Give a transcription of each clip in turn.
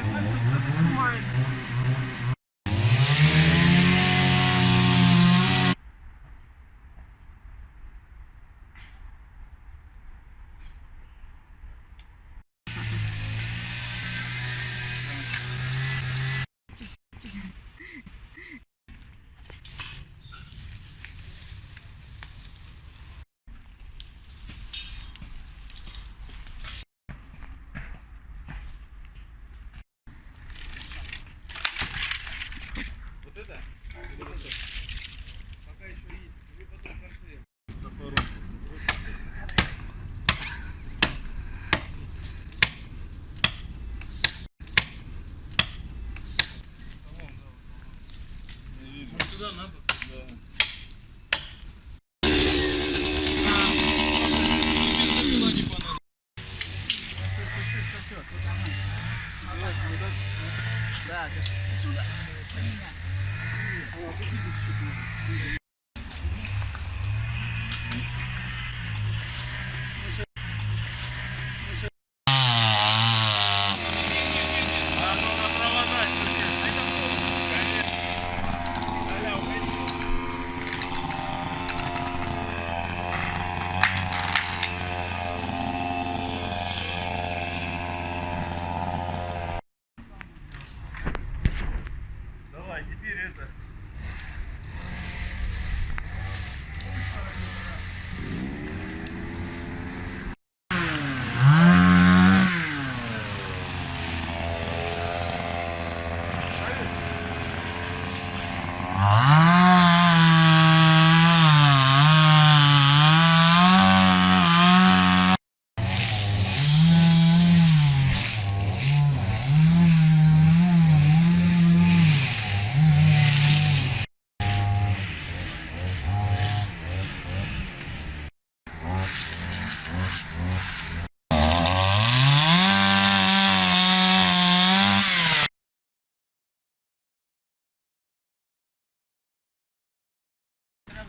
Знаешь, тут кто-то снимает. Вот это? Или вот это? Пока еще есть. Или потом в конце. С топором. Не вижу. Может, туда надо? Да. Да, сейчас. Сюда. А ну на провода сейчас. Аля, уходи. Давай, теперь это.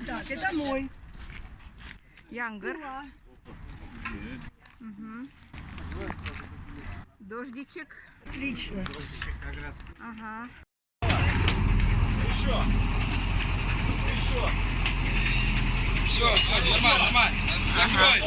Так, это мой. Яңгыр. Ура. Угу. Дождичек. Отлично. Ага. Еще. Еще. Все, все, нормально, нормально. Закрой.